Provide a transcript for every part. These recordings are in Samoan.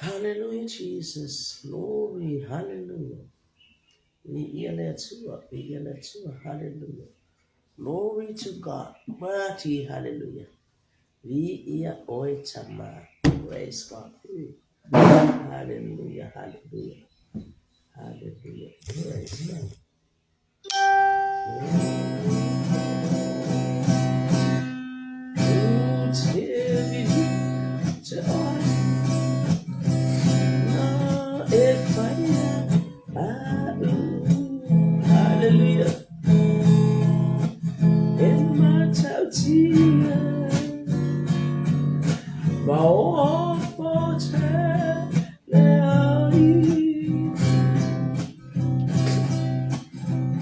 Hallelujah Jesus. Glory. Hallelujah. Viia le Atua. Viia le Atua. Hallelujah. Glory to God. Mighty hallelujah. Viia oe Tama. Praise God. Hallelujah. Hallelujah. Hallelujah. Praise God. Hallelujah. E matautia ma o le ai.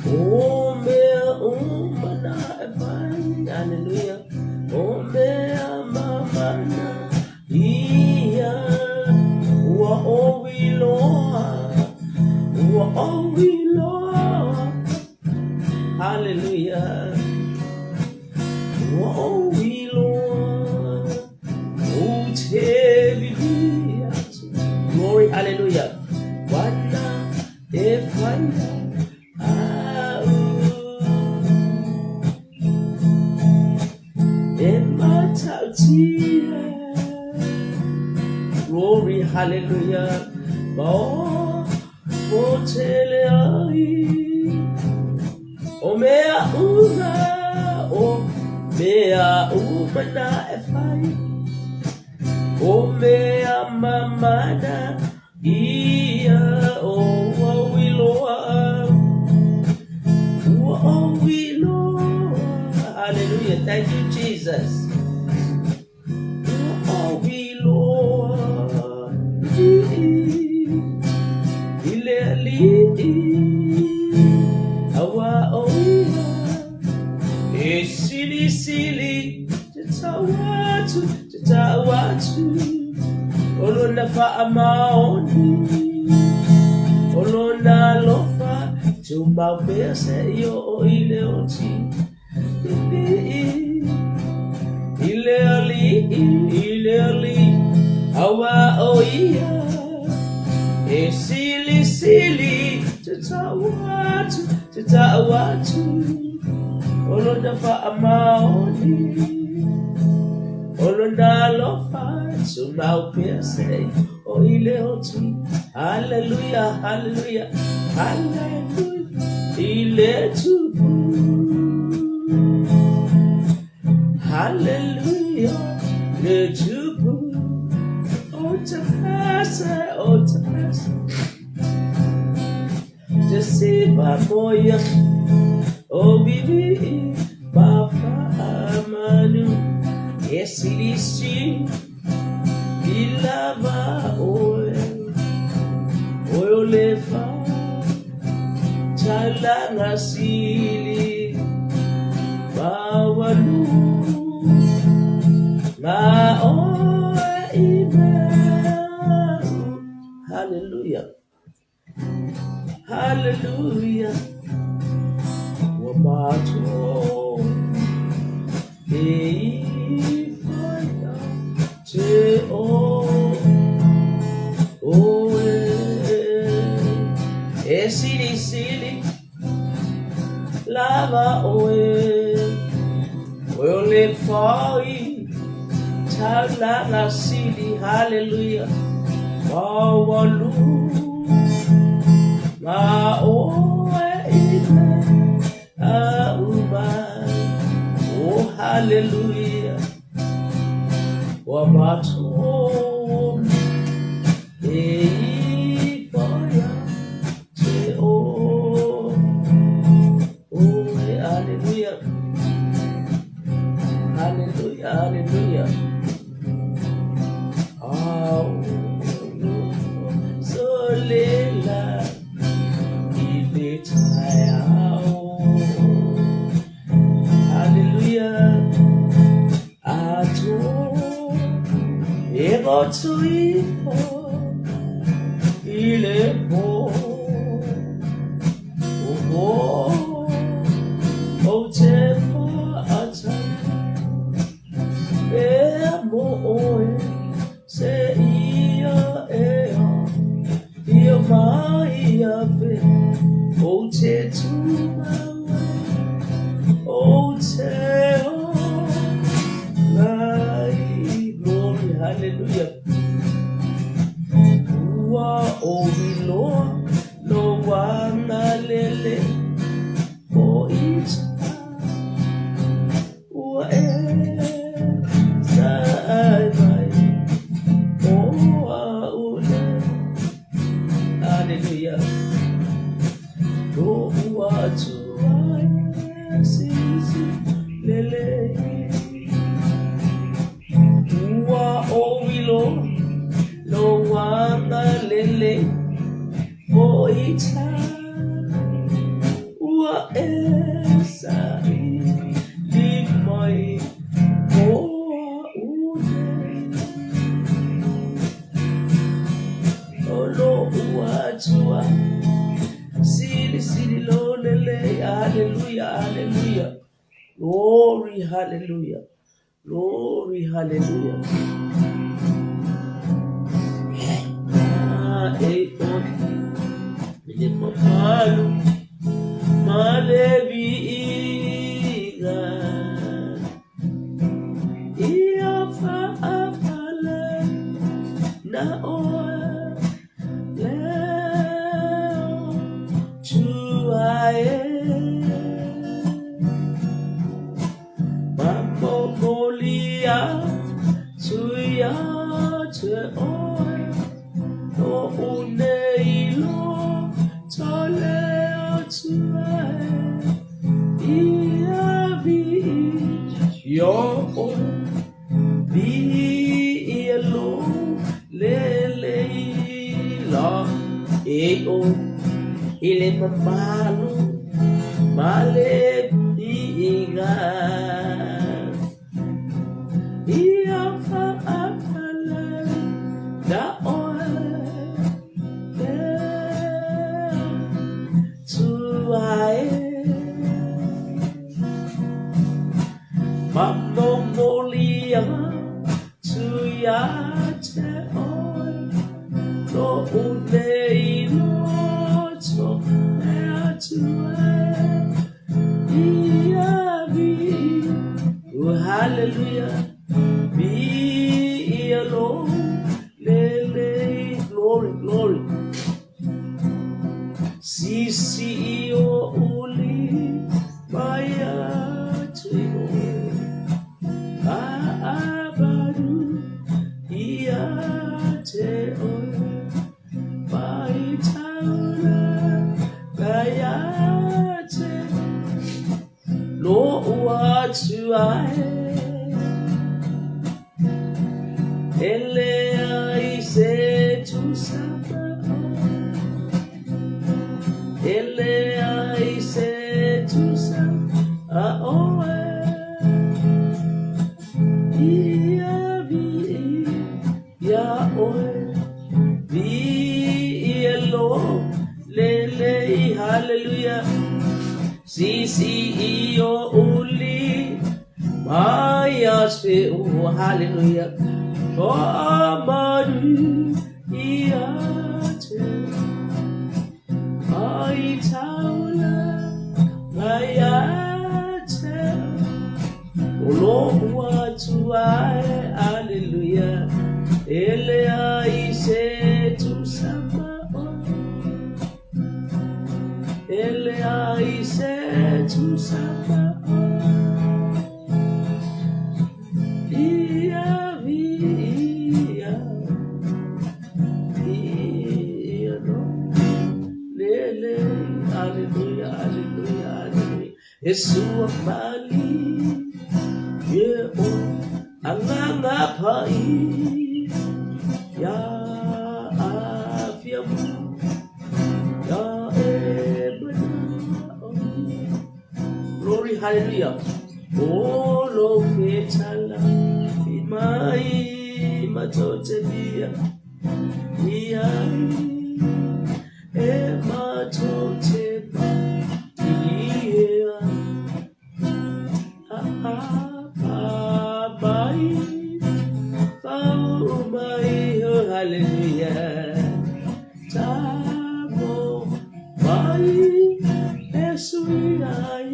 O mea uma na e vai. Hallelujah. O mea mamana ia ua oi loa. Ua oi loa. Hallelujah. Ua oi loa. O te vivi atu. Glory, hallelujah. Wana e whaia au. E matautia. Glory, hallelujah. Ma o o tele ai. O mea uma, o mea uma na e whai. O mea mamana ia o ua iloa. Ua o iloa. Hallelujah. Thank you, Jesus. Ua o iloa. I le ali'i aua o ia e silisili te tau atu, te tau atu o lona faamaoni, o lona alofa tumau pea seia oo i le oti. I le ali'i, i le ali'i, aua o ia e silisili te tau atu, te tau atu o lona faamaoni, o lona alofa tumau pea seia oo i le oti. Hallelujah, hallelujah, hallelujah, i le Tupu. Hallelujah, le Tupu. O te pese, o te pese. Te sipa moia, o vivi ma faamanu. E silisi i lava oe, oe o le fa taulaga sili maualuga oe i mea. Hallelujah. Hallelujah. Ua matou e ifo ia te oe. E silisili lava oe, oe o le fai taulaga sili. Hallelujah. Maualuga oe i mea uma. Oh, hallelujah. Ua matou e ifo ia te oe. Hallelujah. Hallelujah. Hallelujah. Au solela i le taeao. Hallelujah. Ato e gotu ifo i le po. Oh, o te whaatari pea mo oe se ia e Hallelujah. Ua oi loa lou agalelei o ita ua e saʻi mai o aʻu nei. Hallelujah. Loʻu atu ai sisi lelei. Ua oi loa lou agalelei o ita ua e saʻili mai o aʻu nei. O loʻu Atua silisili lou lelei. Hallelujah, hallelujah. Glory, hallelujah. Glory, hallelujah. Ah, e o le mamalu ma le viiga. Ia faapale na oe leo tua e. Mamomolia tuia te oe loʻu nei loto leo tua e. Ia viia oe, viia lou lelei la e o i le mamalu ma le viiga. Ia faapale na oe leo tua e. Mamomolia tuia te oe loʻu nei loto leo tua e. Ia viia, oh hallelujah, viia lou lelei, glory, glory. Sisi o uli mai atu i oe, Aabaru ia te oe, mai taula kai te loʻu atu ai. E leai se tusa ma oe, e leai se tusa a oe. Ia viia oe, viia lou lelei, hallelujah. Sisi i o uli mai a se o, hallelujah. Hoʻomalu ia te ai taula mai a te o loʻu Atua e, hallelujah. E leai se tusa ma oe, e leai se tusa ma oe. Ia viia, viia lou lelei, hallelujah, hallelujah, hallelujah. E sua mali ye oe Agaga Paia afia mu ia e manaʻo. Glory, hallelujah. O lo fetala i mai matote via ia e matote ma ia a a pa mai fau mai oh hallelujah tamo mai e sui ai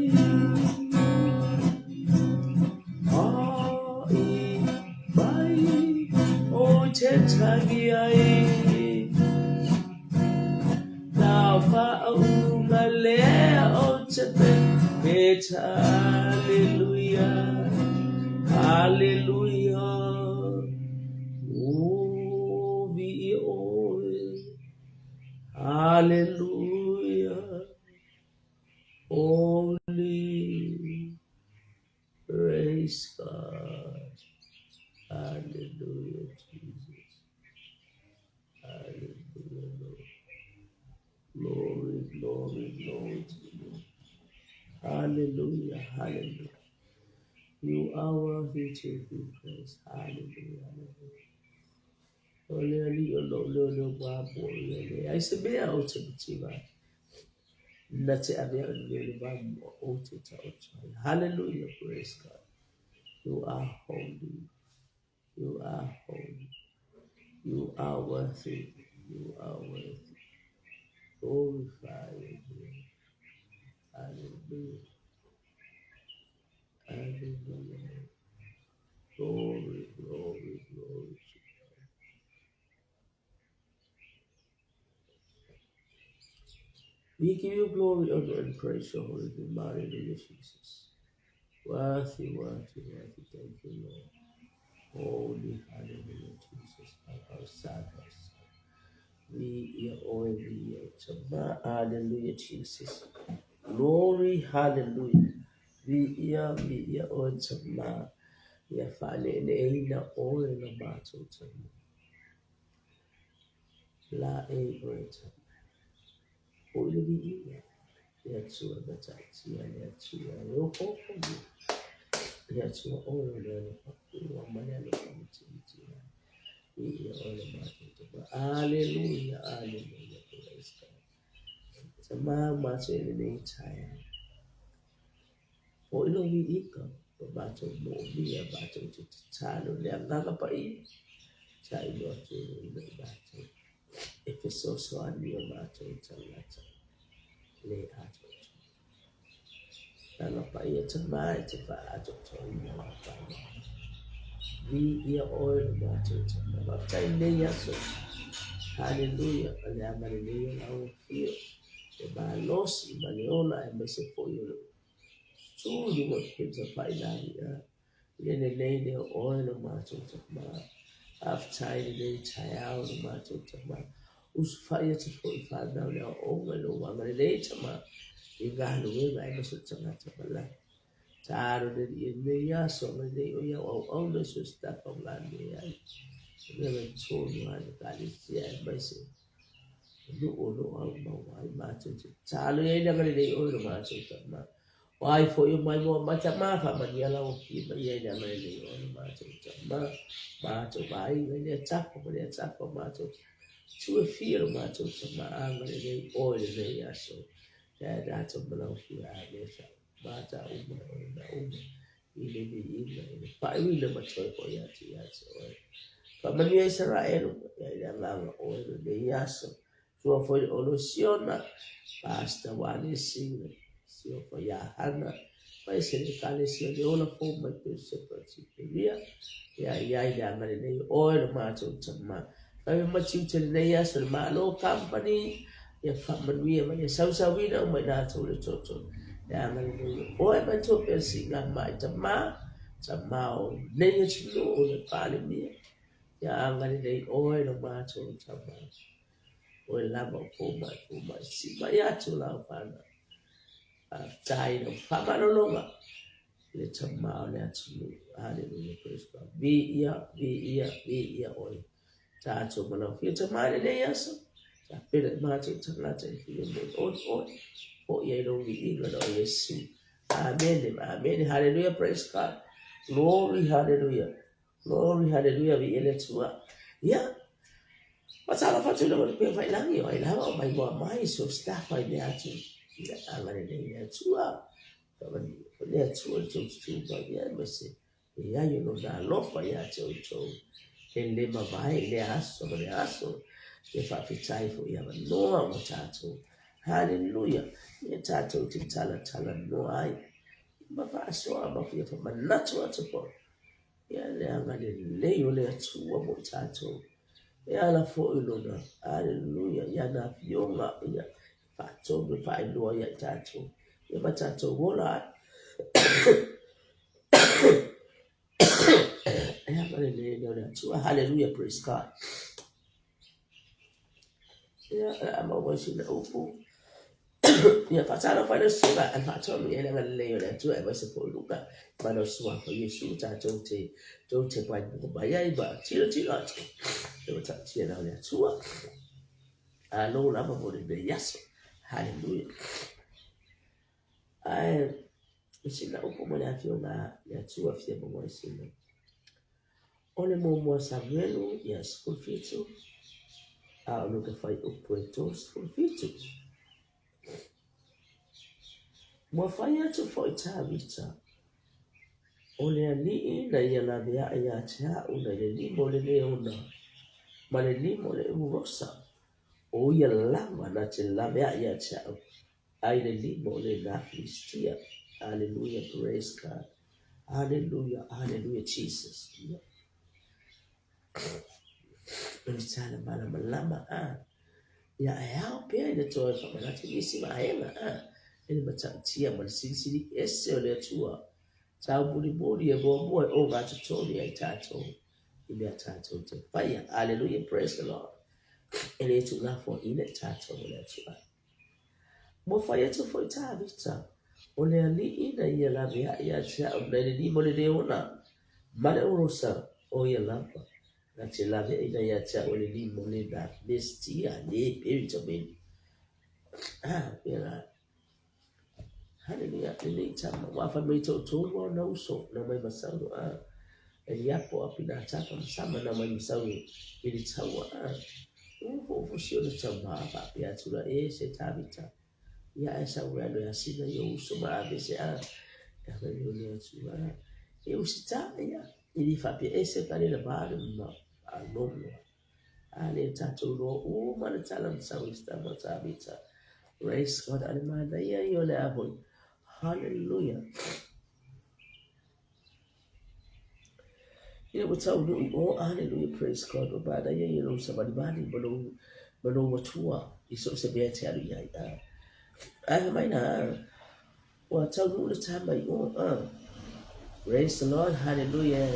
ai mai te tangi ai. Nā whāunga lea o te pepeta, Hallelujah, Hallelujah. O vi oe, Hallelujah, Holy. Praise God. Hallelujah, Jesus. Hallelujah, Lord. Glory, glory, glory to you. Hallelujah, hallelujah. You are worthy to be praised. Hallelujah, hallelujah. O le ali o lo leo leo wa bo le le. Ai se mea o te mutiwa. Na te ave o le le wa mo o te ta o te. Hallelujah, praise God. You are holy. You are holy. You are worthy. You are worthy. Glorify your name. Hallelujah. Hallelujah. Glory, glory, glory to God. We give you glory, honor, and praise, your holy name. Hallelujah, Jesus. Worthy, worthy, worthy. Thank you, Lord. Holy, hallelujah, Jesus. Our Son, our Son. We are all we are. Hallelujah, Jesus. Glory, hallelujah. We are, we are on tama. Ia whaaleeleina oe lo mātou tama. La e oe tama. O i le viiga, le Atua matautia, le Atua e ohoho ia, le Atua oe o le alofa ua ma le alofa mitimitia. Viia oe lo mātou tama. Aleluia, aleluia, praise God. Tama mātou e lenei taeao. Foi lo viiga, lo mātou moomia, mātou te tatalo, le agaga paia, tailo atu e i mātou. E fesoasoani o mātou tangata le atoatoa. Nana paia tama e te whaatoatoa ina o whana. Viia oe lo mātou tama. Faafetai nei aso. Hallelujah. O le agalelei o lau afio. Le malosi ma le ola aemaise foi o le tu i luga o le penta failagi. Le lelei lea o oe lo matou tama. Faafetai lenei taeao lo matou tama. Usufa'i atu foi whanau le aoaoga i lou agalelei tama i galuega aemaise o tagata malae. Talo le alii i lenei aso agalelei o ia auauna i so o se tafa o galulue ai. O mea mai totonu lava i le ekalesia aemaise nuu o lo o aumau ai matou te tatalo i ai le agalelei oe lo matou tama. O ai foi o mai moa mai tama faamanuia lau afio mai ai le agalelei oe lo matou tama. Matou vaaiga i lea tafa ma lea tafa matou tu e fia lo matou tama agalelei oe lenei aso. Ia e tatou ma lau afio a me sa mata uma o na uma i le viiga i le faaiuina ma toe foi atu ia te oe. Faamanuia Isaraelu, ia i le agaga oe lenei aso. Tua foi le Olo Siona, Pastor Wale Singa, sio foi ia Hana, mai se le ekalesia le ola fou mai pe Separatiperia, ia ia i le agalelei oe lo mātou tama. Fai ma tiute lenei aso le Malo Company, ia faamanuia mai ia sausauina uma i latou le toto. Le agalelei oe mai tua pea siiga mai tama, tama o nei atunuu o le Palemia, ia agalelei oe lo mātou tama. Oe lava o fomai, fomai, sii mai atu lau whanau. Faafetai lau faamalologa le tama o le atunuu. Hallelujah, praise God. Viia, viia, viia oe. Tatou ma lau fia tama i lenei aso. Tapena i matou tagata i fia mo oe oe. Foi ai lou viiga na o Iesu. Amene, amene. Hallelujah, praise God. Glory, hallelujah. Glory, hallelujah, viia le Atua. Ia, faatalofa atu i lau Alii Peufailangi, o ai lava o maimoa mai so staff ai mea atu. Ia, agalelei le Atua. Faamanuia foi le Atua i le tou tutū mai, ia, aemaise e ai o lona alofa ia te outou. E le mavae i lea aso ma lea aso, ia faafetai foi i avanoa ua tatou. Hallelujah! Ia tatou te talatalanoa ai, ma faasoa ma fia faamanatu atu foi. Ia le agalelei o le Atua mo i tatou. E ala foi lona, aleluia, i ana afioga, ia, faatonu e faailoa ia i tatou, ia ma tatou ola ai. E agalelei lea o le Atua, hallelujah, praise God. Ia, o le a maua ai sina upu. Ia, faatalofa i le susuga a le faatonu i le agalelei o le Atua aemaise foi luga ma le suafa o Iesu tatou te tou te mai mua mai ai ma tilotilo atu i le matautia o le Atua. Malo lava mo lenei aso. Hallelujah. Ae o sina upu mo le afioga le Atua fia maua ai sina. O le muamua Samuelu ia 17, a o Luka fuaiupu e 37. Ua fai atu foi Tavita, O le Alii na ia laveai ia te a'u nai le lima o le leona ma le lima o le urosa, o ia lava na te laveai ia te a'u ai le lima o lena Filistia. Hallelujah, praise God. Hallelujah, hallelujah, Jesus. Yeah. O le tala malamalama a. Ia e ao pea i le toe whamanatu nisi vaega a. E le matautia ma le silisili ese o le Atua. Tau mulimuli e muamua e o gatotonu ia i tātou. I mea tātou te whaia. Hallelujah, praise the Lord. E le tuulafoaiina i tātou o le Atua. Ua fai atu foi Tavita, O le Alii na ia laveai ia te a'u nai le lima o le leona ma le orosa, o ia lava na te laveaina ia te a'u e le lima o lena Filistia le Penitamini. Ah, pēlā. Haleluia, lenei tama, ua fai mai toatolu ona uso, na mai ma Saulo, ah. Eliapo, Apinatapa ma Sama na mai ma Saulo i le taua, ah. Ua foufou ona tama faapea atu la, e se Tavita, ia ae sau e alu e asina i ou uso ma ave se a. E ave le ole atu, ah. E usitaʻi, ia. E le faapea e se ka le lava le ma a logo. A le tatou loa uma le tala na sau i se tama Tavita. Praise God, a le manaia ia o le a foi. Hallelujah. Ina ua taunuu i o, hallelujah, praise God, ua manaia ia lou savalivali ma lou, ma lou atua i so o se mea e te alu i ai. A, ae mai na, ua taunuu le tama i o, a. Praise the Lord, hallelujah,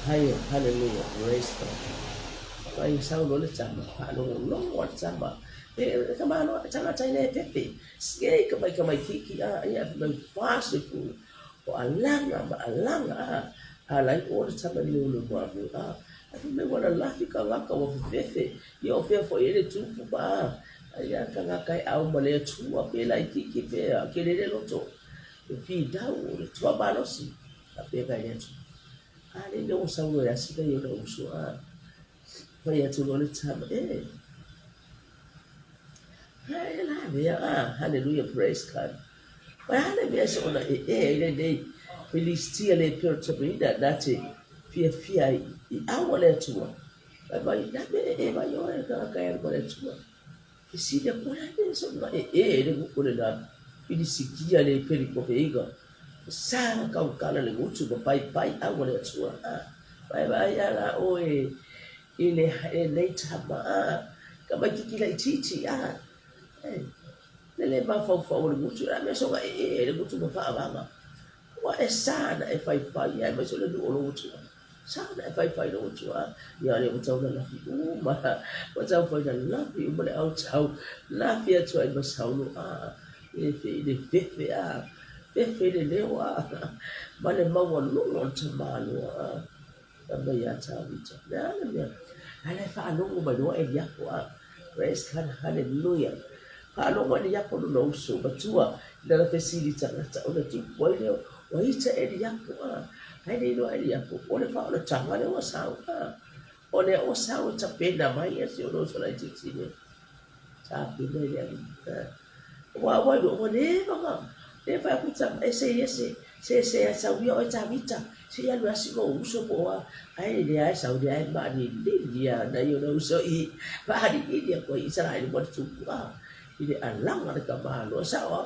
haia, hallelujah, praise God. Mai sau loa le tama, faalogologo a le tama. E, e tamaloa, tagata e le fefe. Siei ka mai ka mai kiki, a, ia, mai 40. O alaga ma alaga a ala ai o le tama ni ulu mamu a a fai mai ua lalafi ka gaka ua fefefe ia o fea foi e le tupu ma a ia ka gaka e au ma le Atua pela i kiki pea ke lele loto e finau o le tua malosi a pea i le Atua a le le o saulo e asina i ona uso a fai atu loa le tama e Hai la mea a hallelujah praise God Ua a le mea soona ee ai lenei Filistia le Peratamina na te fiafia ai i aua le Atua? Fai mai, na mea ee mai oe le tagata e alu ma le Atua. Fesili atu, o le a le mea soona ee ai le gutu lena Filisitia le Perikopeiga? Sa kaukala le gutu ma paipai aua le Atua. Vaai vaai a la oe i le lenei tama, ka maititi laitiiti, a. Le le mafaufau o le gutu, le a mea soona ee ai le gutu ma faavaga. Ua e sa na e faifai aemaise o le nuu o lou atua. Sa na e faifai lou atua. Ia lea ua tau lalafi uma. Ua tau fai lalafi uma le autau. Lafi atu ai ma Saulo a. E fe i le fefe a. Fefe i le leo a. Ma le maualuga o le tamaloa a. Fai mai ia Tavita, Le a le mea? A la e faalogo mai loa Eliapo a. Praise God, hallelujah. Faalogo Eliapo lona uso matua i lana fesili tagata ona tupu ai lea, ua ita Eliapo a. Ae le iloa Eliapo, o le faaolataga lea ua sau a. O lea ua sau e tapena mai ia si ona uso laitiiti lea. Tapena i le alii a. Ua ua iloa ua leva ona leva atu tama e se ese se se a sau ia oe Tavita se i alu e asi lou uso po o a ae lea e sau lea e maalilili a nai ona uso i maalilili atu ai Isaraelu ma le tupu a i le alaga le tamaloa sao a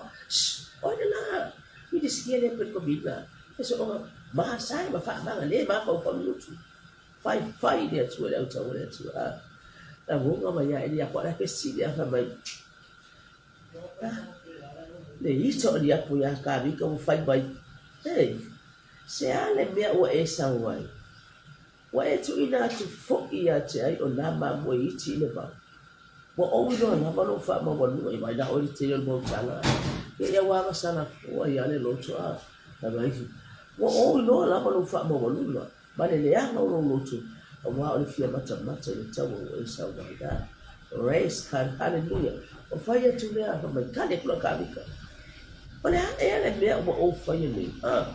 oi le la Filistia le pele komina e so ona Masae ma faamagalē mafaufau i utu. Faifai le Atua i le autau a le Atua. A lagoga mai ia Elia ko ala fesili a fai mai, Ah, le ita o Eliapo iā Tavita ua fai mai, Ei, se a le mea ua e sau ai? Ua e tuuina atu foi ia te ai o nā mamoe iti i le vao. Ua ou iloa lava lou faamaualuga i vai la oe le tele o le mau tala. Ia ia ua agasala fua ia le loto a. Fai mai, Ua ou iloa lava lou faamaualuga ma le leaga o lou loto, aua o le fia matamata i le taua ua e sau ai la. Praise God, hallelujah. Ua fai atu lea, fai mai, Kali aku la Tavita. O le a ea le mea ua ou faia nei? A,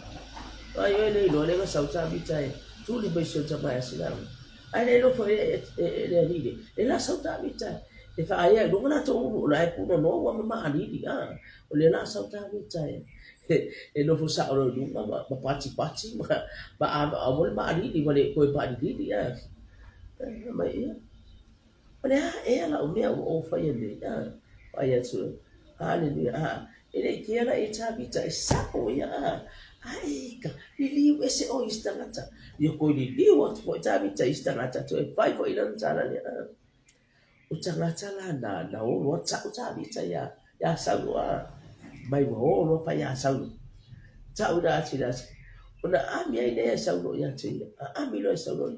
ai oe le iloa lea na sau Tavita e tuli mai si ona tama ia Silama. Ae le iloa foi e le alii le, e la sau Tavita e faaea i luga latou ulu o la e punonoa ua ma maalili. A, o lea la sau Tavita e nofo sao loa i luga ma patipati ma aua le maalili ma le toe maalilili. A, fai mai ia. O le a ea lau mea ua ou faia nei? A, fai atu, Haleluia, a, e le i kea la e Tavita, e sa'o ia, a, a e ka, liliu ese oe i isi tagata. Ia koe liliu atu foi Tavita i isi tagata, toe fai foi i lana tala lea, a. O tagata la na, na o loa ta'u Tavita iā, iā Saulo, a, mai ua o loa fai iā Saulo. Ta'u ina ati ina ati, ona aami ai lea e Saulo ia te ia, aami loa e Saulo,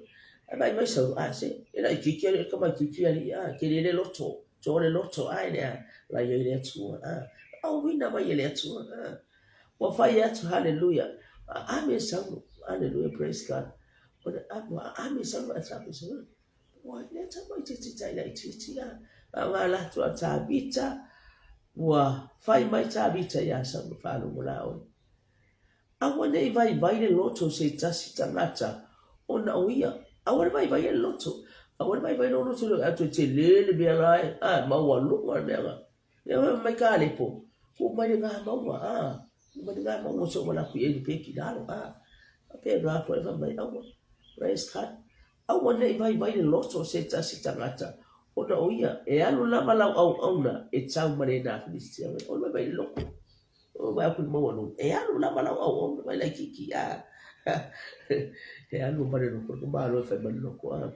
Ae vaai mai sau, a se, e laitiiti alii, e tamaitiiti alii, a, tele le loto, to le loto, a e lea, la iai le Atua, a, auina mai e le Atua, a, ua fai atu, haleluia, a ame Saulo, haleluia, praise God, ona a, ua ame Saulo, a ame Saulo, ua lea tamaitiiti tai laitiiti, a, a nga latu a Tavita, ua fai mai Tavita ia Saulo, faalogo la oe. Aua ne i vaivai le loto o se tasi tagata ona o ia. Aua le vaivai le loto. Aua le vaivai lou loto i atu e tele le mea la e, a, maualuga le mea la. Ia fai mai Kalepo, tuu mai le gā mauga, a, tuu mai le gā mauga se i ou vala atu i ai i le peki i lalo, a. Faapena foi fai mai, aua, praise God. Aua ne i vaivai le loto o se tasi tagata ona o ia, e alu lava lau auauna e tau ma lena Filistia. Aua le vaivai le loto. O vaai atu i le maualuga, e alu lava lau auauna mai laitiiti, a. E alu ma le loko, le malo e fai ma le loko, a.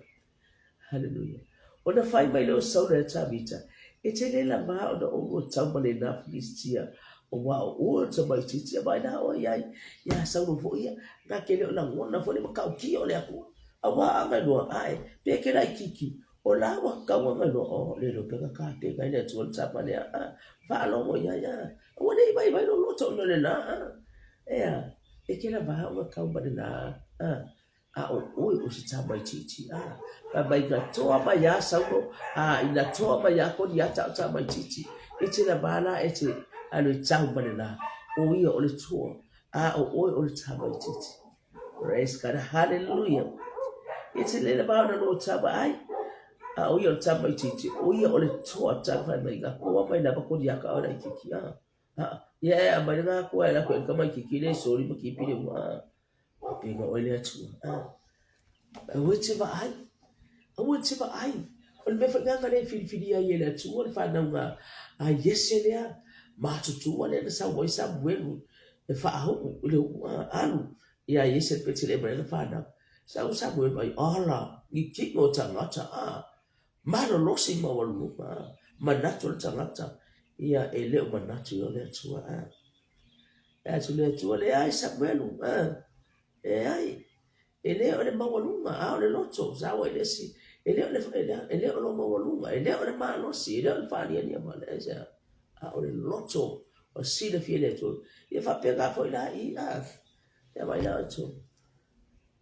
Haleluia. Ona fai mai lea o Saula ia Tavita, E te le lava ona oulua tau ma lena Filistia, aua o oe o le tamaitiiti, a vaai la oe i ai ia Saulo foi ia, na te le o lagona foi le matautia o le Atua. Aua a gailoa, ae, pe te laitiiti, O la ua tatau ona iloa, oh, le iloa pe na tapena ai le Atua le tama lea, a, faalogo i ai, a, aua ne i vaivai lou loto ona o lena, a, ea, e te lava ona tau ma lena, a, a o oe o se tamaitiiti, a, fai mai na toa mai lava Saulo, a, ina toa mai lava Koliata o tamaitiiti, e te lava la e te alu e tau ma lena, o ia o le toa, a o oe o le tamaitiiti. Praise God, hallelujah. E te lele mau na lua tama ai. A o ia o le tamaitiiti, o ia o le toa tau fai mai ngā koa mai lava ko riaka o laitiiti. A, a, ia e a mai ngā koa e la koe tamaitiiti le sori ma kipi le ua. A, pena oe le Atua. A, aua e te vaai. Aua e te vaai. O le mea foi lena na le filifili ai e le Atua le whanau a Iese lea, matutua lea na sau ai Samuelu e faauu i le ua alu ia Iese le Petelema lea na fanau. Sau Samuelu ai, ala, ni kino o tagata, a, malolosi maualuluga, a, manatu o le tagata, ia e le o manatu ia o le Atua, a. E atu le Atua, leai Samuelu, a, leai, E le o le maualuga, a o le loto, saua i le isi, e le o le, e le o lou maualuga, e le o le malosi, e le o le faaniania vale, aisea? A o le loto ua silafia e le Atua. Ia faapena foi la i, a, ia vaai la outou.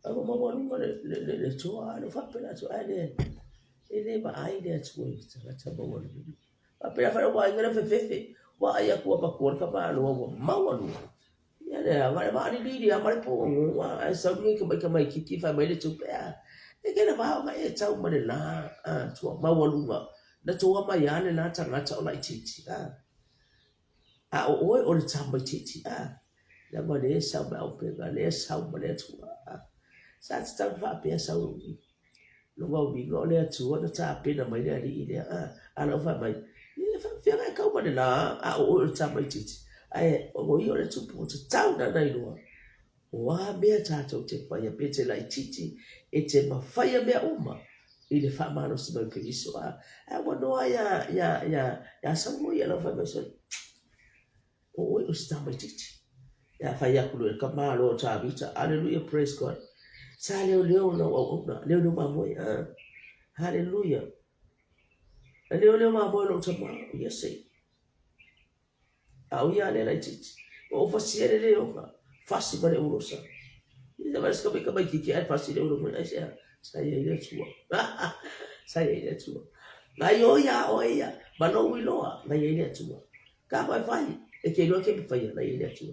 A ua maualuga le, le, le, le toa, a le faapena atu, ae le, e le vaai le Atua i tagata maualuga. Faapena foi lau aiga lea fefefe, vaai atu ua matua le tamaloa ua maualuga. Ia lea, ma le vaaliliili lava ma le pogogō, ae sau nei tamai tamaitiiti fai mai le tupe, a, e kena vao na e tau ma le la, a, tua maualuga, na toa mai lava le la tagata o laitiiti, a, a o oe o le tamaitiiti, a, leaga o lea e sau mai auupega, lea e sau ma le Atua, a, sa tatau ona faapea sau Lona uiga o le Atua na tapena mai le alii lea, a, a lau fai mai, ia e faapefea ona e kau ma le la, a o oe o le tamaitiiti, ae o ia o le tupu ua tatau ona na iloa. O a mea tātou te whaia pe te laititi e te mawhaia mea uma i le whaamalosi mai o Keriso. A, a ua noa ia, ia, ia, ia Saulo ia lau whai mai soi. O oe o se tamaititi. Ia whai aku le ka malo o Tāvita. Hallelujah, praise God. Sa leo leo lau au auna, leo leo mamoe. Ah. Hallelujah. Leo leo mamoe lou tama. Yes, eh. A o ia le laititi. Ua ou fasia le leoga, fasi ma le ulosa. Ia mai ska mai mai kiki ai fasi le ulo mai ai sea. Sa ia ile tua. Sa ia ile tua. Ngai o ia o ia, ma lou iloa, ngai ia ile tua. Ka mai fai, e ke iloa ke fai ngai ia ile tua.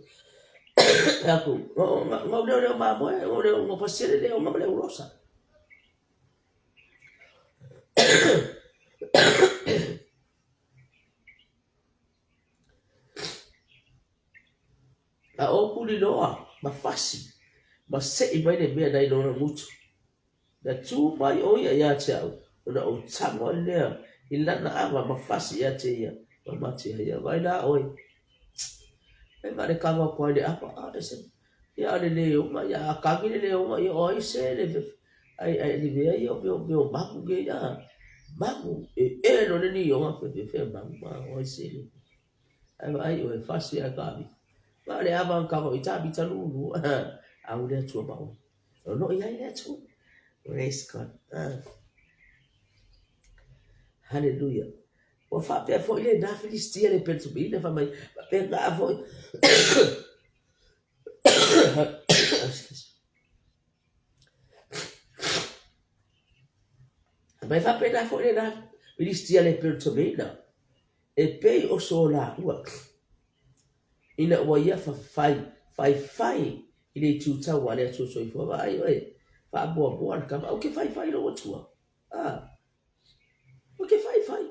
Aku, ngau leo leo mamoe, ngau leo ngau fasia le leoga ma le ulosa. A o Puliloa ma Fasi ma seʻi mai le mea nai lona gutu. Na tū mai ʻo ia iā te au, ona ou tago ai lea i lana ava ma fasi iā te ia, ma mate ai ia. Vai la ʻoe. E ma le kava aku ai le ava, a ese. Ia a le leoga, ia a kagi le leoga, ia o ai se le ai ai le mea ia o mea mea o magu ke ia. Magu e e no le ni o fe fe fe magu ma o ai se le. Ai vaai ʻoe fasi ae ka avi. Ma le ava ka i ta vita lulu. Au le Atua ma oe. O no i ai le Atua. Praise God. Hallelujah. Ua faapea foi lenā Filistia le Peretumina fai mai, faapena foi. Mai faapena foi lenā Filistia le Peretumina, e pei o so lāua, ina ua ia fafai, faifai i le itu taua a le Atua Soifua. Vaai oe, faamuamua le kama, ou ke faifai i lou Atua. Ah, ou ke faifai.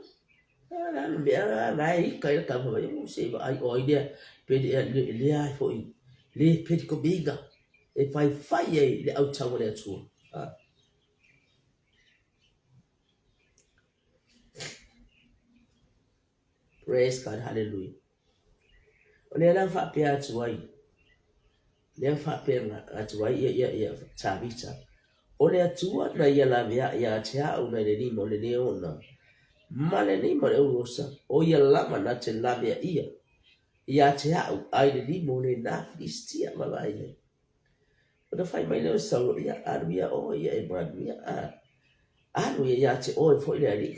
Ah, la mea la la e ika i le kama mai, o se vaai o ai lea, pe lea, lea ai foi, le peri komiga, e faifai ai le au taua le Atua. Ah. Praise God, hallelujah. O lea la faapea atu ai, lea faapea atu ai ia, ia, ia Tavita, o le Atua na ia laveai ia te au nai le lima o le leona, ma le lima o le ulosa, o ia lava na te laveaia ia te au ai le lima o lenā Filistia, vaavaai ai. Ona fai mai lea o Saulo, ia, alu ia oe, ia e manuia, a, alu ia ia te oe foi le Alii.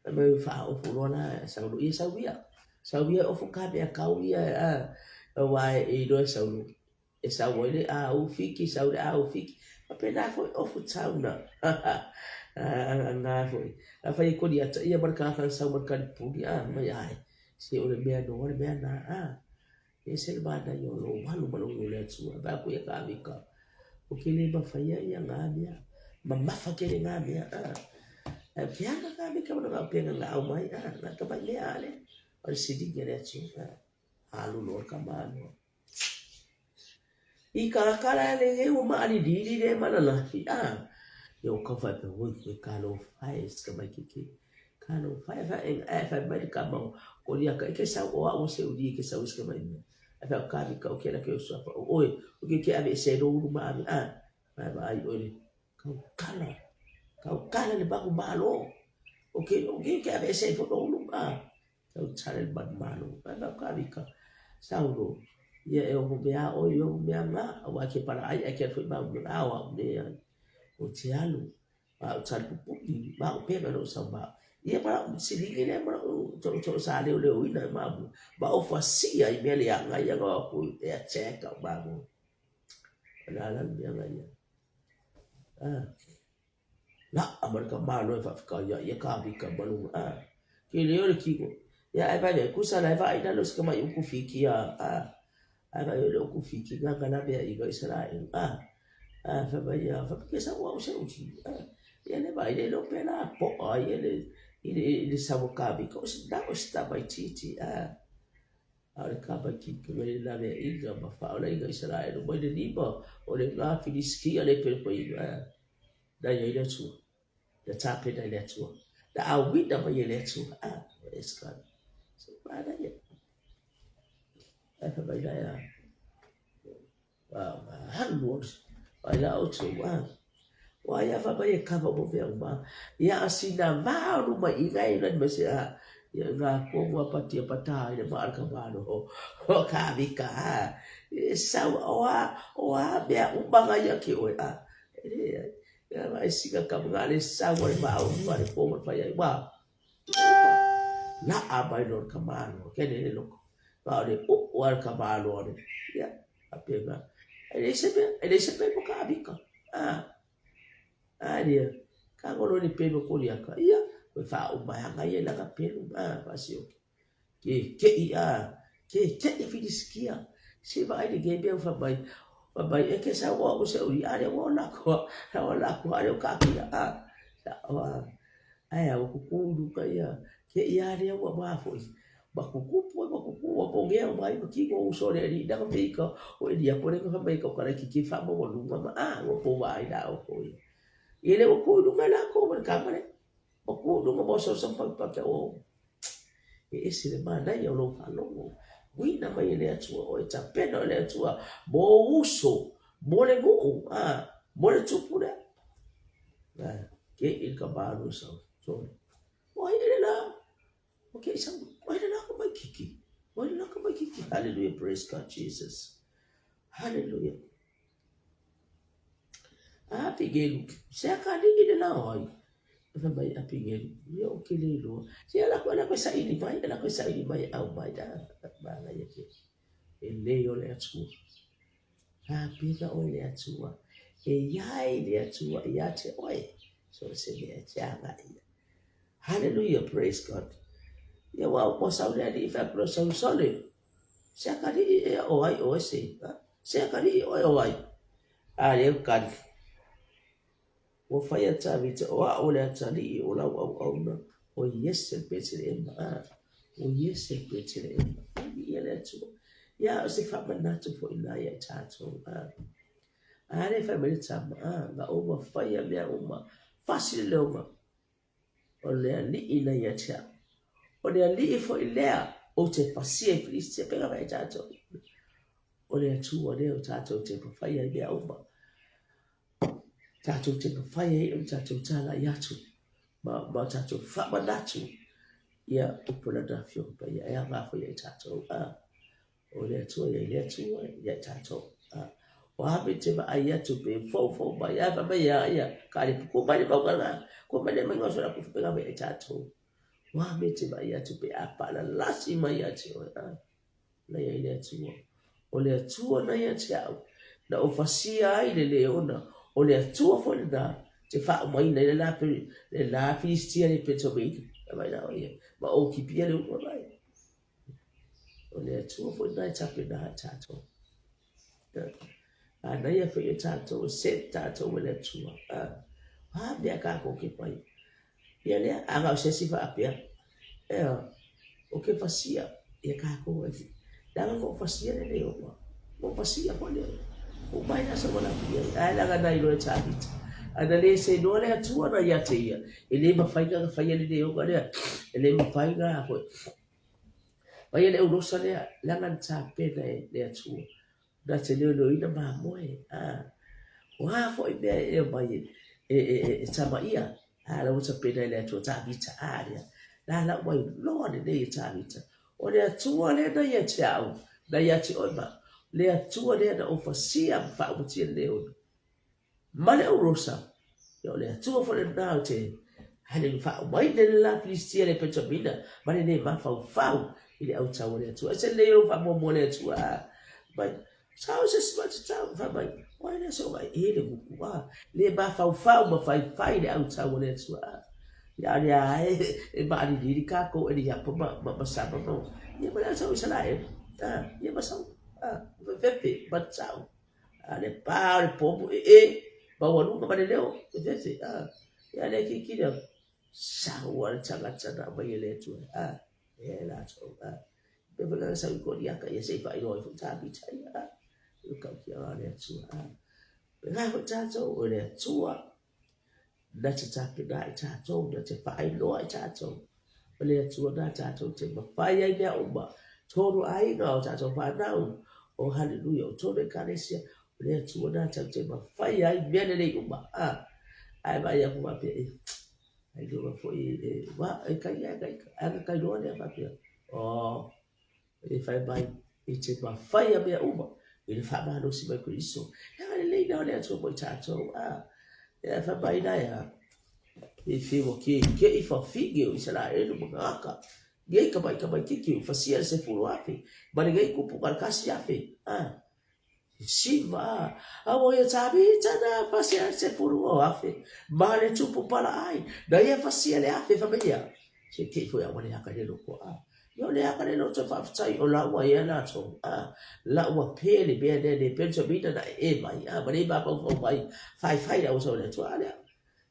Fai mai faaofu loa la Saulo, ia sau ia, sau ia e ofu ka mea kau ia a, aua e iloa e Saulo, e sau ai le au fiki, sau le au fiki, faapena foi ofu tauna. Ngā foi. A fai e koli ata ia ma le kākana sau ma le kalipuli, a, mai ai, se o le mea noa le mea nā, a. E ese le manaia o lou alu ma lou le Atua. Vaai aku ia ka avika. O ke le mawhaia ia ngā mea. Mamafa kele ngā mea. Ah. Ai ke ana ka avika mana ngā penga ngā au mai. Ah, ngā ka mai mea ale. O le siringi le Atua. Ah. Alu loa ka mānoa. I ka kala le e ua maaliliili le mana lafi. Ah. Ia o ka whai pe hoi koe ka lo whai ka mai keke. Ka lo whai whai e e whai mai ka mau. Ko ria ka ke sau o au se uri ke sau iska mai mea. Ai whai o ka vi ka o ke la ke o sua o oe o ke ke ave se ro uru ma ave a. Mai ma ai oe ka o kala. Ka o kala le baku malo. O ke o ke ke ave se fo ro uru ma. Ka o tale le baku malo. Mai ma ka vi ka sau ro. Ia e o mea o i o mea ngā. Aua ke para ai ai ke foi mau mea o au ne ai. O te alu. Ma o tali pupuni, ma o pega no sau ma. Ia ma o silingi le ma o to to sa leo leo ina ma mo. Ma o fasia i mea le anga ia nga ku e a check au ma mo. La la mea nga ia. Ah. La amar ka malo e whawhika ia ia ka vika malunga. Ah. Ke leo le kiko. Ia ai vai kusa lai vai na lo ska mai uku fiki a. Ah. Ai vai le uku fiki nga nga la mea i ga Israel. Ah. Ah, fai mai ia, fai mai, sa ua se uti. Ah, ia le vai le lo pela po a ia le i le i le sa ka vi ko se na o sta mai titi. Ah, a le ka mai ki ke le la le inga ma fa o le inga Israel mai le lima o le ngā Filistia le pere ko inga. Ah, na ia i le Atua. Na tāpena i le Atua. Na awina mai e le Atua. Ah, praise God. So, mana ia. Ai fai mai la ia. Alu ai la outou a. Ua ia fa mai e kava mo mea uma. Ia a sina vā o luma i ngai nani mai se a. Ia ngā kongo a pati a patā i le maa ka malo. O ka vika a. E sau o a, o a mea uma ngai ia ki oe a. E le ai. Ia ma e sika ka mga le sau o le maa o luma le kongo le whai ai. Wa. Laʻa mai loa ka malo, ke lele loko. Ma o le uʻu a ka malo le. Ia, faapena. E leai se mea, e leai se mea mo ka avika. A, a lia, ka ngolo le pelu koliaka. Ia, koe faauma ia lana pelu, a, faasioki. Ke keʻi a, ke keʻi Filistia. Se vaai le kēia mea fai mai, fai mai, e ke sau au se uri, a le ua ola aku, a ola aku, a le o kākina, a, a, ae a ua kuku i luka ia, ke ia lea ua mafoʻi. Ma kuku pue, ma kuku ua pogea o mai, ma kino uso le ali, naka peika, o Elia pole ka fai mai ka ukala ki ki wha maua lunga ma, a, ua pō wa ai la o ko ia. Ia le ua ku i luga la ko ma le kamale, ma ku i luga ma o sau sau pa pa ke o. E ese le manaia o lou faalogo. Uina mai e le Atua oe, tapena oe e le Atua mo uso, mo le nuu, a, mo le tupu lea. A, ke i ka malo sau, sorry. O ai ele la, o ke sau, o ele la ka mai kiki. O ele la ka mai kiki. Hallelujah, praise God, Jesus. Hallelujah. A Apigelu, se a ka alii le la o ai? Fai mai Apigelu, ia ou ke le iloa. Se ala koe, ala koe saili mai, ala koe saili mai e aumai. A, manaia ke, e lei o le Atua. Tapena oe le Atua, e iai le Atua ia te oe. So se mea e te agai ia. Hallelujah, praise God. Ia ua ua sau le alii fai atu loa Samusone, Se akalii ea o ai oe se, ha? Se akalii oe o ai? A lea ua kali. Ua fai a Tavita, o a'u le atalii o lau auauna, o Iese le Petelehema. A, o Iese le Petelehema. Viia le Atua. Ia, o se faamanatu foi lena ia i tatou. A, a lea fai mai le tama, a, na ou mafaia mea uma, fasi le leoga. O le alii na ia te au. O le alii foi lea ou te fasia i Filistia, pēlā mai tātou. O le Atua lea o tātou te mawhai ai mea uma. Tātou te mawhai ai o tātou tāla i atu. Ma, ma tātou whamanatu ia upu lana whio pa ia e anga foi ai tātou. A, O le Atua ia i le Atua ia i tātou. A, o a me te vaai atu pe foufou mai a fai mai ia ia ka le puku mai le mauga la ko mai le mai ngoso la ku pega mai i tātou. O a me te vaai atu pe a palalasi mai ia te oe. A, na ia i le Atua. O le Atua na ia te au. Na o fasia ai le leona. O le Atua foi lena te faaumaina i le la, le la Filistia le Petomini. Mai la o ia. Ma o kipia le upu mai. O le Atua foi lena e tapena ai tatou. Manaia foi e tatou, e set tatou e le Atua. A mea kākou ke fai. Ia lea, a na o se isi faapea, ea, o ke fasia ia kākou e leaga na ou fasia le leoa. Na ou fasia foi le o mai la sa wala ku iai. Ae leaga na iloa e Tavita. A na le seinoa le Atua na ia te ia, e le mafai na faia le leoga lea, e le mafai na foi. Faia le aulosa lea, leaga na tapena e le Atua. Na te leoleoina mamoe, a. O a foi mea e aumai e, e, e, e tamaia, a la ua tapena e le Atua Tavita, a lea. La la ua iloa lelei e Tavita. O le Atua lea na ia te au, na ia te oe ma, le Atua lea na ou fasia ma faaumatia le leona. Ma le aulosa, ia o le Atua foi lena o te hale faaumaina le la Filistia le Petamina, ma le le mafaufau i le autau a le Atua. E se lelei lou faamuamua le Atua, a mai, sao se si mati tau, fai mai, o ai lea se o ai e le kuku, a, le mafaufau ma faifai le autau a le Atua, a. Ia le a e, e maaliliili kākou e liapa ma, ma, ma sama ma, ia ma le autau o Isaraelu, a, ia ma sau, a, fefe, ma tau. A le pā o le pomu e e, maualuga ma le leo, e fefe, a, ia le kikina, sau a le tagata na aumai e le Atua, a, e latou, a, pe foi lana sau i Koliaka, ia se i faailoa ai foi Tavita ia, a, le kaukia o le Atua, a, pēlā foi tātou, o le Atua, Na te tapena i tātou, na te whaailoa i tātou. O le Atua nā tātou te mawhai ai mea uma. Tōru aiga o tātou whānau, o haleluia, o tōru ekalesia, O le Atua na tatou te mafaia ai mea lelei uma. A, ae vaai aku faapea, e, ai loa foi e, wa, e kai ai kai, ai ka kai loa lea faapea. Oh, e fai mai, e te mafaia mea uma, i le faamalosi mai Keriso. E aga lelei na o le Atua mo i tatou. A, e fai mai la ea, e whiua ke ke i whawhige o Isaraelu ma ngaka. Ngei ka mai ka mai kiki u whasia le 10,000. Ma le ngei kupu ka le 1,000. A, Siva, a ua ia Tavita na fasia le 10,000, ma le tupu pala ai, na ia fasia le afe fa mai ia. Se kei foi a ua le aka le loko a. Ia o le aka le loto faafetai o la ua ia la to a. La ua pe le mea lea le Benjamina na e mai a, ma le mafaufau mai, fai fai la ua sau le atua a lea.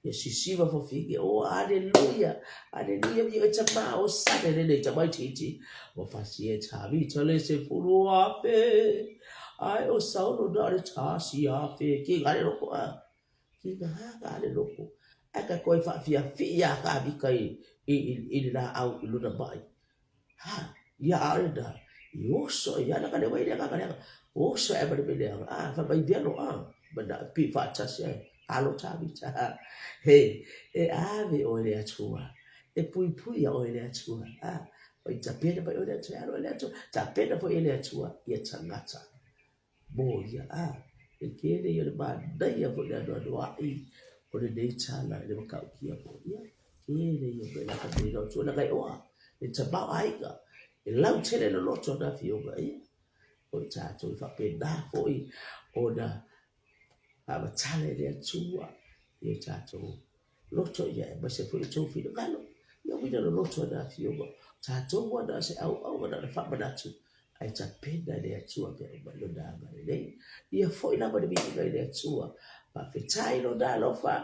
Ia sisiva fafine, o aleluia, aleluia, mi e tama o sane le le tama titi. Ua fasi e Tavita le 10,000, ai o Saulo na le 1,000, ki ngā le loko a. Ki ngā ngā le loko. Ai ka koe whaafia fi ia ka vika i, i, i, i le la au i luna mai. Ha, ia a le na. I oso ia na ka le wai le ka le. Oso e ma le le a fa mai velo a. Ma na pi fa tasi ai. Alo Tavita. He, e ave oe le Atua. E puipui ia oe le Atua. A, oi tapena mai oe le Atua, alo e le Atua. Tapena foi e le Atua ia tagata. Mo ia, a, e kele ia le manaia foi le anoanoai o lenei tala i le matautia mo ia. Kele ia me la ka mea o na kai oa. E tamau aiga. E lau tele loloto na fioga ia. O i tātou i whapena foi ona faamatala e le Atua i o tatou loto ia aemaise foi o tou finagalo. Ia uiga loloto na Afioga, tatou ua na o se auauna na ona faamanatu, ae tapena e le Atua mea uma i Lona agalelei. Ia foi lava le viiga i le Atua, faafetai Lona alofa,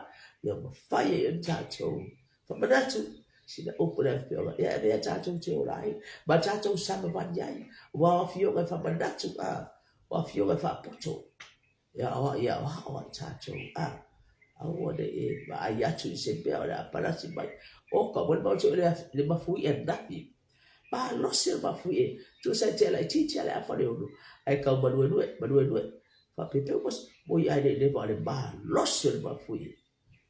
ia mafai ai ona tatou faamanatu sina upu le Afioga, ia avea tatou te ola ai, ma tatou savavali ai, aua o Afioga e faamanatu, a, o Afioga e faapoto. Ia aoa, ia aoao ai tatou, a, aua ne i e vaai atu i se mea o le a palasi mai. O ka mo le mau le, le mafuie ananafi. Malosi le mafuie, tusa e tea laitiiti a le afa le ono, ae kau maluelue, maluelue. Faapepeu mo, mo i ai le leva o le malosi o le mafuie.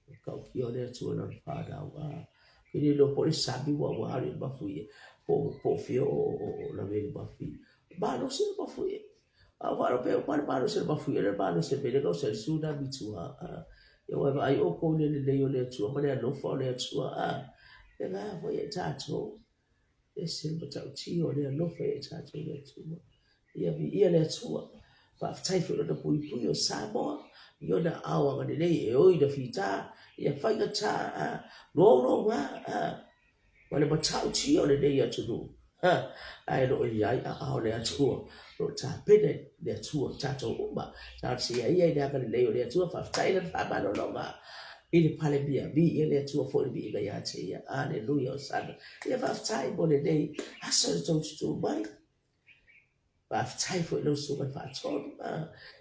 E tautia o le Atua i lana fanau, a, e le iloa po o le sami ua ua alu i le mafuie, po o fea o lawe i le mafuie. Malosi le mafuie. A ua faalogo pea uma le malosi o le mafuie, le malosi o le mea lea o le tsunami tua. A, ia ua vaai outou i le lelei o le Atua ma le alofa o le Atua, a, e na foi e tatou. Ese le matautia o le alofa ia i tatou le Atua. Ia viia le Atua. Faafetai foi lona puipui o Samoa i ona ao agalelei e oi na fita, ia faigata, a, louloua, a, ma le matautia o lenei atunuu. Ha, ae lo o i ai aao le Atua, lo o tapena le Atua tatou uma. Talosia ia i le agalelei o le Atua, faafetai lana faamalologa i le Palemia. Viia le Atua foi le viiga ia te ia. Aleluia, Hosana. Ia faafetai mo lenei aso i le tou tutū mai. Faafetai foi i lau susuga i le faatonu.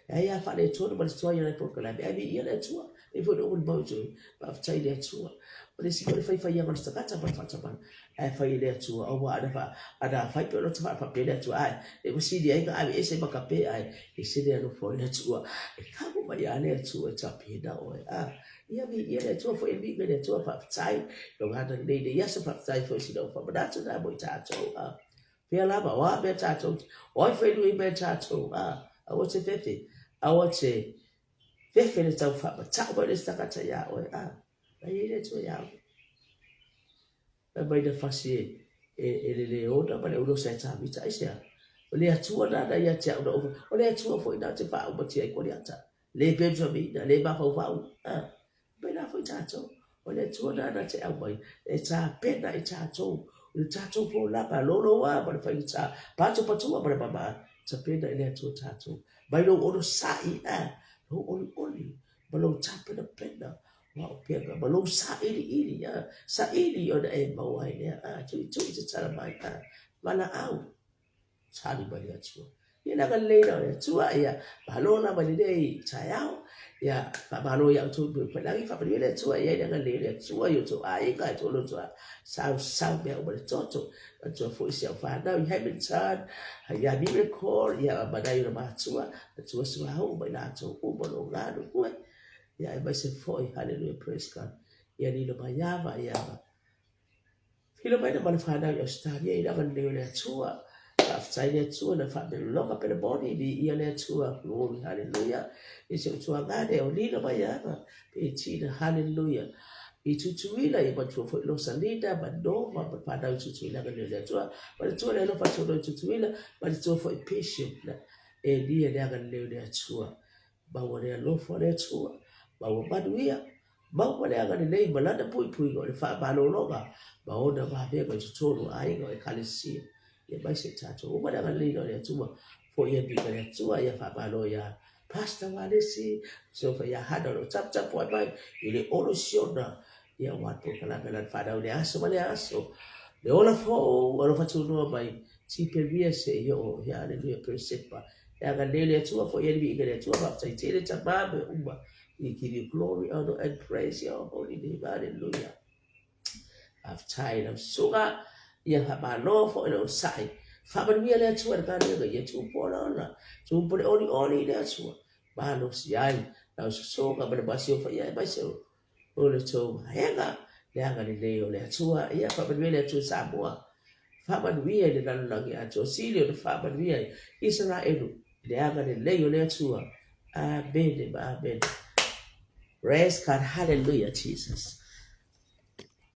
E ai lava faaletonu ma le tuai o le polokalame, ae viia le Atua. E foi le upu i le mau i Faafetai i le Atua. O le isi foi le faifaiaga o le tagata ma le faatamala, ae fai e le Atua, aua ana fa, ana fai pe loto faapea le Atua, ae e masini ai na ave ese ma ka pe, ae ese le alofa o le Atua. E kamu mai lava le Atua e tapena oe. A, ia viia le Atua foi e viia le Atua, faafetai. Lona agalelei i lenei aso, faafetai foi i sina upu faamanatu na mo i tatou. A, fea lava, o a mea tatou, o ai foi nui mea tatou, a, aua te fefe, aua te fefe le tau faamatau mai le isi tagata iā oe, a, na i ai le Atua iā oe. Fai mai na fasi e, e, e le leona ma le ulosa e Tavita, aisea? O le Atua nana ia te au na ufa, o le Atua foi na te faaumatia ai Koliata. Le Benjamina, le mafaufau, a, mai la foi tatou. O le Atua nana te au mai, e tapena i tatou, o le tatou folauga, louloua ma le faigata, patupatua ma le mama, tapena i le Atua tatou. Mai lou onosai, a, lou olioli, ma lou tapenapena, ma upega, ma lou sailiili, a, saili ona e maua ai lea, a, tuitui tatala mai, a, valaau, tali mai le Atua. Ia le agalelei o le Atua, ia, malo lava i lenei taeao. Ia, faamalo ia outou i Palagi, faamanuia le Atua, ia i le agalelei o le Atua i outou aiga, i outou loto sausau mea uma le toto. Matua foi si au fanau i Hamilton, ia Miracle, ia ma nai ona matua, matua suauu ma i latou uma o lo o galulue. Ia aemaise foi, hallelujah, praise God, ia lilo mai ava, ia filo mai na ma le fanau i Australia i le agalelei o le Atua. Faafetai le Atua na faamelologa pele moni, viia le Atua, glory, hallelujah. I se utuagane o lilo mai ava, pe tina, hallelujah. I Tutuila, ia matua foi Rosalinda ma Nova ma fanau i Tutuila agalelei o le Atua. Ma le Atua le alofa atu i Tutuila, ma le Atua foi Pesio, e lia le agalelei o le Atua. Maua le alofa o le Atua, maua manuia, maua le agalelei ma lana puipuiga o le faamalologa ma ona vavega i totonu o aiga o Ekalesia. Ia aemaise tatou uma le agalelei o le Atua, foia viiga le Atua, ia faamalo ia Pastor Walesi, Sofa ia Hana o lo o taputapuai mai i le olo siona, ia aua le polokalame a lana fanau i le aso ma le aso. Le ola fou, alofa tunoa mai, Tiperia se i oo, ia aleluia, Peresepa. Ia agalelei le Atua, foia le viiga le Atua, faafetai tele tama me uma. We give you glory, honor and praise your holy name. Hallelujah. Faafetai lau susuga, ia faamalo foi le onosai. Faamanuia le Atua i le galuega, ia tupu olaola, tupu le olioli i le Atua. Malosi ai lau susuga ma le masiofo ia aemaise o le tou vaega, le agalelei o le Atua. Ia faamanuia le Atua i Samoa, faamanuia i le lalolagi atoa, sili ona faamanuia i Isaraelu i le agalelei o le Atua. Amene ma amene. Praise God, hallelujah, Jesus.